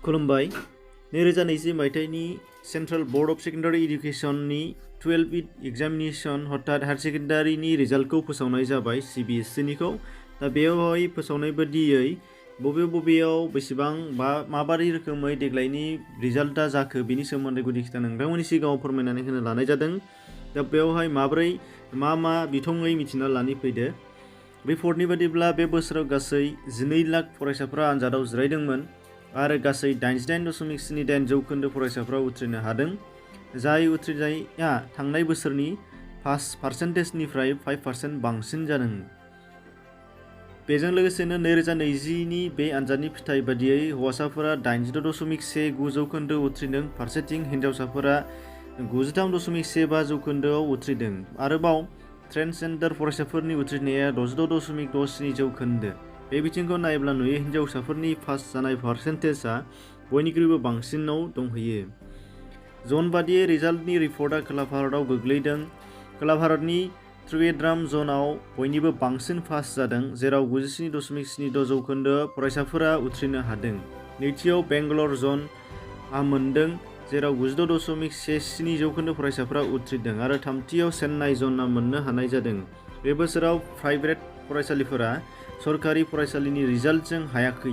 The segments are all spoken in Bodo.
खुलुमबाय 2020 मायथाइनि सेन्ट्रेल बोर्ड अफ सेकेन्डारि एडुकेशननि 12 एग्जामिनेशन हथात हायर सेकेन्डारिनि रिजाल्टखौ फोसावनाय जाबाय CBSE निखौ। दा बेवहाय फोसावनाय बादियै बबेयाव बेसेबां बा माबादि रोखोमै देग्लायनि रिजाल्टआ जाखो बेनि सोमोन्दै गुदि खिथा नोंथांमोननि सिगाङाव फोरमायनानै होनो लानाय जादों। दा बेवहाय माबोरै मा बिथङै मिथिना लानि फैदो। रिपर्टनि बादिब्ला बे बोसोराव गासै 12 लाख फरायसाफोरा आनजादाव जिरायदोंमोन आरो गासै 88.78 जौखोन्दो फरायसाफोरा उथ्रिनो हादों, जाय उथ्रिनाया थांनाय बोसोरनि पास पार्सेन्टेजनिफ्राय 5% बांसिन जादों। बेजों लोगोसेनो 2020 नि बे आनजादनि फिथाइ बादियै हौवासाफोरा 86.19 जौखोन्दो उथ्रिदों, फारसेथिं हिन्जावसाफोरा 93.15 जौखोन्दोआव उथ्रिदों। आरोबाव ट्रेन्सजेन्डार फरायसाफोरनि उथ्रिनाया 66.67 जौखोन्दो। बे बिथिंखौ नायोब्ला नुयो हिन्जावसाफोरनि पास जानाय पार्सेन्टेजआ बयनिख्रुइबो बांसिनाव दंहैयो। जन बादियै रिजाल्टनि रिपर्टआ खोला भारतआव गोग्लैदों। खोला भारतनि त्रिवेद्रम जनाव बयनिबो बांसिन पास जादों, जेराव 97.76 जौखोन्दो फरायसाफोरा उथ्रिनो हादों। नैथियाव बेंगालर जनआ मोनदों, जेराव 96.17 जौखोन्दो फरायसाफोरा उथ्रिदों आरो थामथियाव चेन्नाइ जनआ मोननो हानाय जादों। बे बोसोराव प्राइभेट फरायसालिफोरा सरकारि फरायसालिनि रिजाल्टजों हायाखै।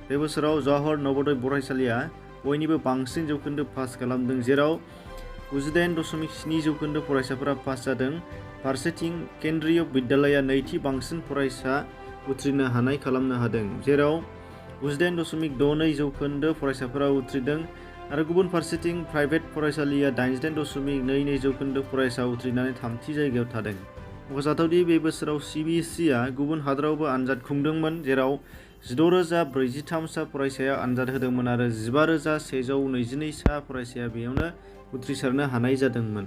बे बोसोराव जवाहर नवोदय फरायसालिया बयनिबो बांसिन जौखोन्दो पास खालामदों, जेराव 98.7 जौखोन्दो फरायसाफोरा पास जादों। फारसेथिं केन्द्रीय बिद्यालया नैथि बांसिन फरायसा उथ्रिनो हानाय खालामनो हादों, जेराव 98.62 जौखोन्दो फरायसाफोरा उथ्रिदों आरो गुबुन फारसेथिं प्राइभेट फरायसालिया 88.22 जौखोन्दो फरायसा उथ्रिनानै थामथि जायगायाव थादों। मख'जाथावदि बे बोसोराव CBSEआ गुबुन हादोरावबो आनजाद खुंदोंमोन, जेराव 16,043 सा फरायसाया आनजाद होदोंमोन आरो 15,122 सा फरायसाया बेयावनो उथ्रिसारनो हानाय जादोंमोन।